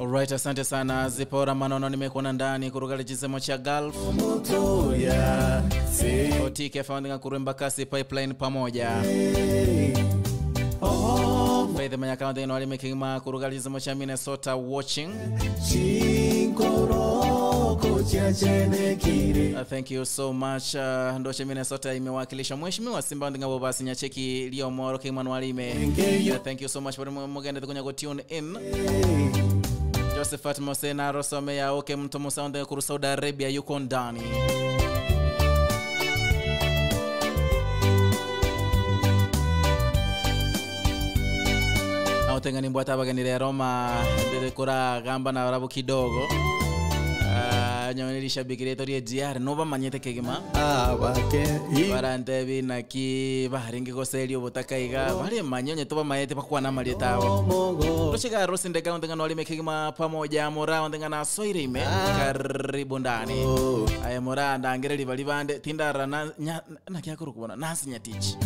Alright, asante sana Zipora Manono, nimekuona ndani kuruka chisemo cha Gulf Otike founding kuremba kasi pipeline pamoja Faith Manyaka ndino wali making ma kuruka chisemo cha Minnesota watching. Thank you so much. Ndoche Minnesota imewakilisha Mheshimiwa Simba ndinga bobasi nyacheki lio moro kimano walime. Thank you so much for mugende tukunya go tune in. Josephat Mosena Rosome ya oke mtu musaunde kuru Saudi Arabia yuko ndani. Autengani mbwata baganire Roma ndere kura gamba na rabu kidogo. Nyoneri shabiki letu rie GR no bamanyete kegima. Barantebi naki baringi goserio botakaiga bari manyonye to bamayete bakwana marieta abo. Toshika Rose ndega ndengana wali mekegima pamoja mora ndengana soire ime karibu ndani. Aye mora ndangere bali bande tindara na nakyakuru kubona nasi nyatichi.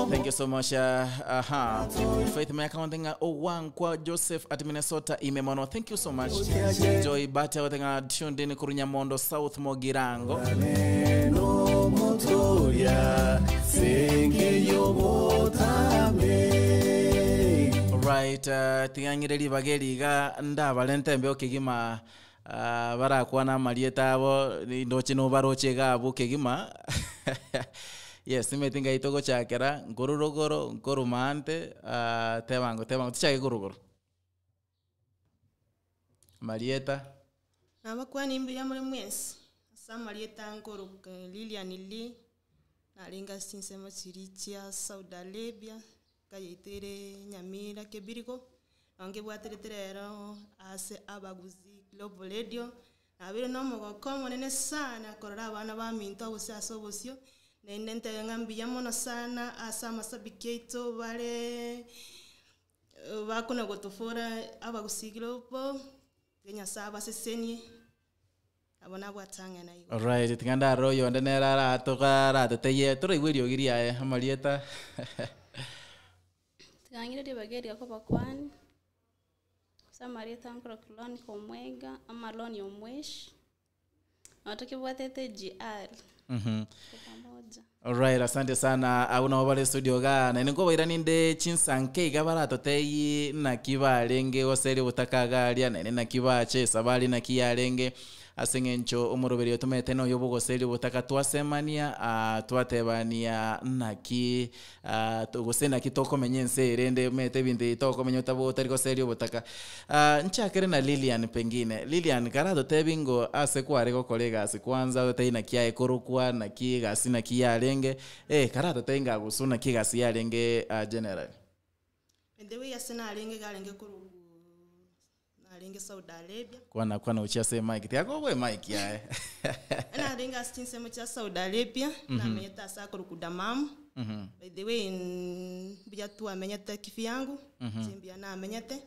Thank you so much. Aha. Faith Mayaka ndinga Owankwa Joseph at Minnesota imemono. Thank you so much. Joy Bate ndinga tuned in Kurunyamondo South Mogirango. Right, tingangire libageli ga ndabalente mbe okigima barakwana marieta abo ndoche no baroche gabo kegima. Yes, nimetinga itogo chakera ngororogoro ngorumante tebango tebango tichake gorogoro Marieta nabakwani imbi ya muri mwesi asa Marieta ngoro Lilian Lee naringa sinsemo chirichia Saudi Arabia kayitere Nyamira Kebiriko ange bwatereterero ase abaguzi Global Radio nabire no mugoko munene sana korora abana ba minto bose asobosio nende ngambi yamono sana asa masabiketo bare bakuna gotofora abagusigiro Kenya saba seseni abona bwatanga na igo. All right, tinganda royo ndenera ra toka teteye tore igwirio giria Marieta. Tingangire dibageri akoba kwani. Sa Marieta nkoro kuloni komwega ama loni omwesh. Watoke bwatete GR. Pamoja. Alright, asante sana. Auna wabale studio ga na ningo baira ninde chinsanke igabara toteyi na kibalenge oseri butakaga na na kibache sabali na kiyarenge asengencho omoroberi tumete no yobogo seri butaka twasemania twatebania naki tugose kitoko menyense erende mete bindi toko menyota botari seri butaka nchakere na Lilian pengine Lilian karado tebingo ase kware kokolega ase kwanza oteina kiae korukwa na ki gasi na kiyarenge karado tenga gusuna ki gasi yarenge general Endewe yasena arenge garenge korugu naringe Saudi Arabia. Kwana kwana uchia mic. Tiago we mic ya. Naringa sinsemo cha Saudi Arabia na menyeta sako kudamam. By the way mbia tu amenyeta kifi yangu, simbia na amenyete.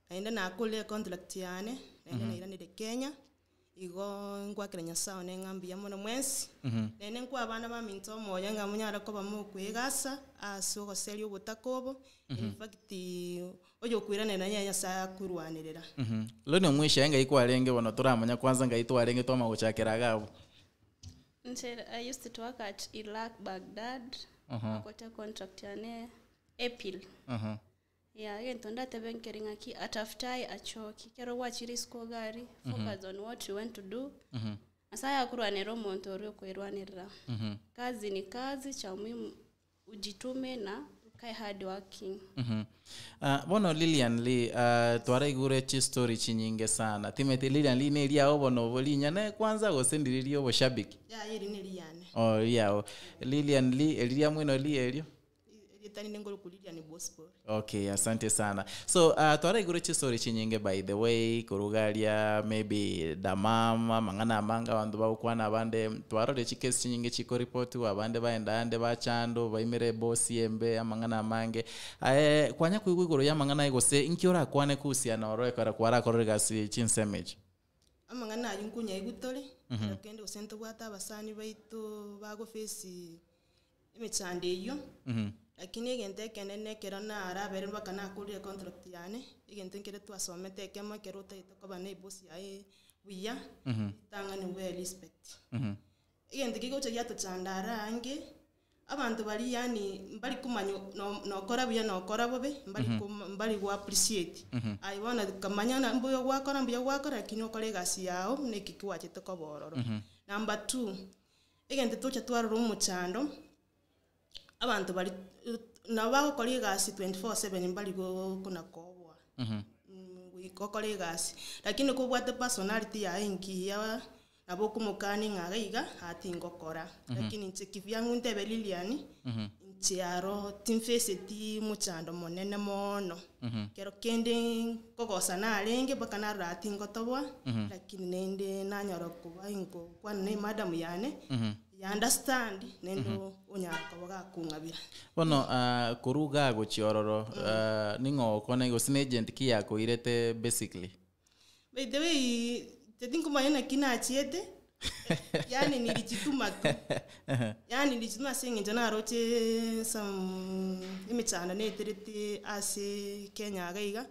Naenda na kule contract yane, naenda na irani de Kenya. Igo ngwakira nyasaye nengambia mono mwensi. Nene nkwa abana ba minto moya ngamunyara ko bamukwegasa aso goseri obutakobo. In fact oyo kwirana na nyasaye kurwanirira. Loni omwisha enga ikwarenge bono turamanya kwanza ngaitwarenge twama gochakera gabo. I used to work at Iraq Baghdad. Akota contract yane April. Yeah, again tonda tebenkeringa ki ataftai achoki. Kero wachiri sko gari focus on what you want to do. Asaya kurwanira omuntu ori okwerwanirira. Kazi ni kazi, cha muhimu ujitume na ukae hard working. Bono Lilian Lee twaraigure chi story chinyinge sana. Timete Lilian Lee ne ria obono bolinya kwanza gosendiririo boshabiki. Ya yeri ne liyane. Oh yeah. Lilian Lee elia mwino Lee elio. Okay, asante sana. So, twaraigure chi story chinyinge by the way, kurugaria maybe damama mangana manga bandu bakwana bande twarore chi case chinyinge chiko report wa bande baenda ande bachando baimere boss yembe amangana mange. Kwanya kuiguru ya mangana igose inkiora kwane kusiana oro ekara kwara korega si chinsemage. Amangana ayunkunya igutore, kende usento bwata abasani baitu bago face emechande iyo. Lakini egento ekenene ekero narabere mpaka nakorire econtract yane, egento nkere twasomete ekemo ekero otagete koba na ebosi yaye buya, ritang'ani obe respect. Egento kegocha giatochanda ara ange, abanto baria yaani mbari komanya no- nokora buya nokora bobe, mbari koma mbari go appreciate. Aye bono kamanya na mbuya gwakora mbuya gwakora lakini okore egasi yago buna eki kwachete koba ororo. Number two, egento tocha twarora omochando, abanto baria nabo bagokora egasi 24/7 mbari go kona koboa, goika okore egasi, lakini kobwate personality yaye engiya, nabo okomokania ng'a iga iga aa tingokora. Lakini inche kivyangu ntebe Lilian, inche aro timfaceti mochando monene mono, kero kende nkogosa narenge mpaka narora aa tingotoboa, lakini naende nanyora koba nkokwana na emadam yane, ya understand naende onyara koba gakong'abera. Bono korwa iga gochia ororo, ning'o ogokona gose na agent ki yakoirete basically? By the way, inche tinkomanya naki nachiete, yaani nilijituma tu, yaani nilijituma ase eng'encho naroche some emechando neterete ase Kenya iga iga,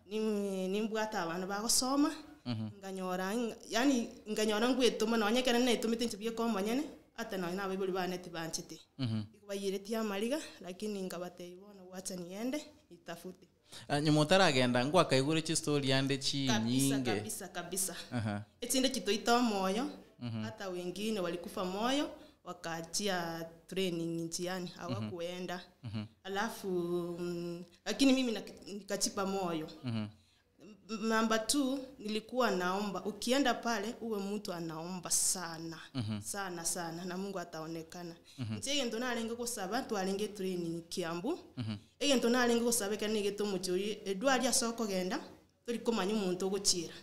nimbwate abana bagosoma, nkanyora ng'a yaani nkanyora ngwetoma nonye ekero naetomete inche bieka omonyene, ata nonye na abaibori bane tibanchete. Igo baiyeretie amariga, lakini nkabatebia bono wacha niende, nitafute. Nyuma otaragenda ngwakaigure chistory ande Kabisa chinyinge. kabisa kabisa. Echinde chitoita omoyo, hata wengine walikufa moyo, wakaachia training njiani, hawakuenda. Alafu lakini mimi nikachipa moyo. Number two, nilikuwa naomba, ukienda pale uwe mtu anaomba sana, sana sana, na Mungu ataonekana. Inche egento narenge gosaba, twarenge training Kiambu, egento narenge gosaba ekero naigete omochie oyio, edwari ase okogenda, tori komanya omonto ogochiera,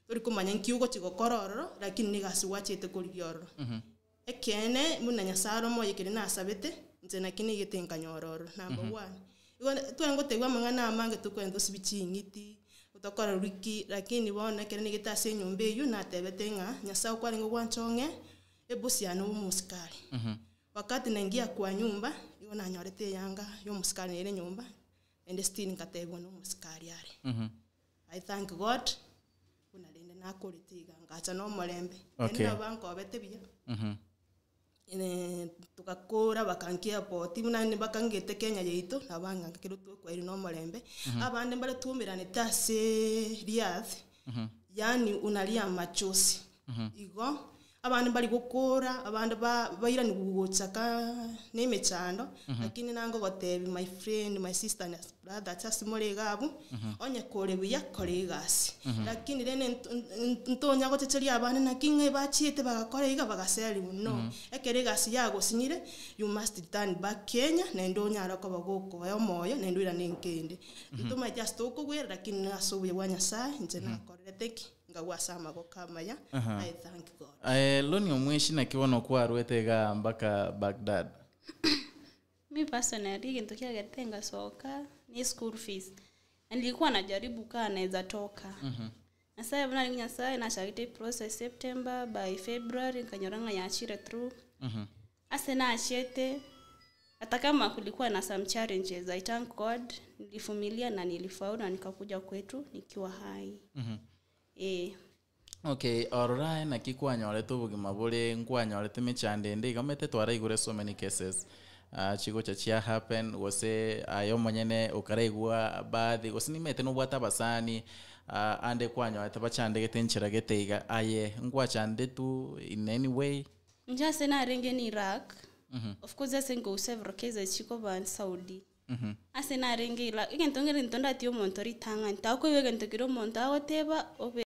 tori komanya nki ogochi gokora ororo, lakini na egasi gwachete korigia ororo. Ekeene, buna Nyasaye ore omoyo ekero nasabete, inche naki naigete nkanyora ororo, number one. Igo twarenge gotebiwa amang'ana amange tokogenda tosibi ching'iti, tokore ki, lakini bono ekero naigete ase enyomba eywo, natebete ng'a, Nyasaye okwarenge gwancha ong'e, ebosi yane obe omosikari. Wakati naingia kwa nyumba, igo nanyorete eyanga ya omosikari nere nyomba, naende still nkatebiwa na omosikari are. I thank God, buna rende nakorete iga, ngacha na omorembe. Naende nabo bankobete buya, togakora bakankia airport, buna naende bakangete Kenya yaito, nabo bang'anka kero tokwaire na omorembe, abande mbare twaumeranete ase Riyadh, yaani unalia machozi. Igo, abande mbari gokora, abande ba bairaniwa gocha ka na emechando, lakini nangogotebia my friend, my sister and brother ase more iga abwo, onye kore buya, kora egasi. Lakini rende ntonya gochecheria abande naki ng'a bachiete bagakora iga bagaseriwa, no. Ekero egasi yagosinyire, you must return back Kenya, naende onyare koba gokoa omoyo, naende oirane enka ende. Ntomaeti ase tokogwera, lakini ase obuya bwa Nyasaye, inche nakorerete ki, nkagwa ase amagoko amaya, I thank God. Loni omweshi naki bono kwarwete iga mpaka Baghdad? Mi personally egento kiagerete ngasoka ni school fees. Na nilikuwa najaribu kaa naweza toka. Nyasaye buna aringe Nyasaye nachagete process September by February nkanyora ng'a yachire through. Ase nachete hata kama kulikuwa na some challenges, I thank God nilivumilia na nilifaulu na nikakuja kwetu nikiwa hai. Okay, orora naki kwanyorete obogima bore nkwanyorete emechando ende iga omanyete twaraigure so many cases chigocha chia happen gose aye omonyene okaraigwa baadhi gose nimanyete nobwate abasani ande kwanyorete bachandegete enchera gete iga aye nkwachandetu in any way? Inche ase narenge ni Iraq. Of course ase nko several cases chikoba Saudi. Ase narenge Iraq, egento ngere nto ndatia omonto ritang'ani, takoiba egento kere omonto agoteba obe.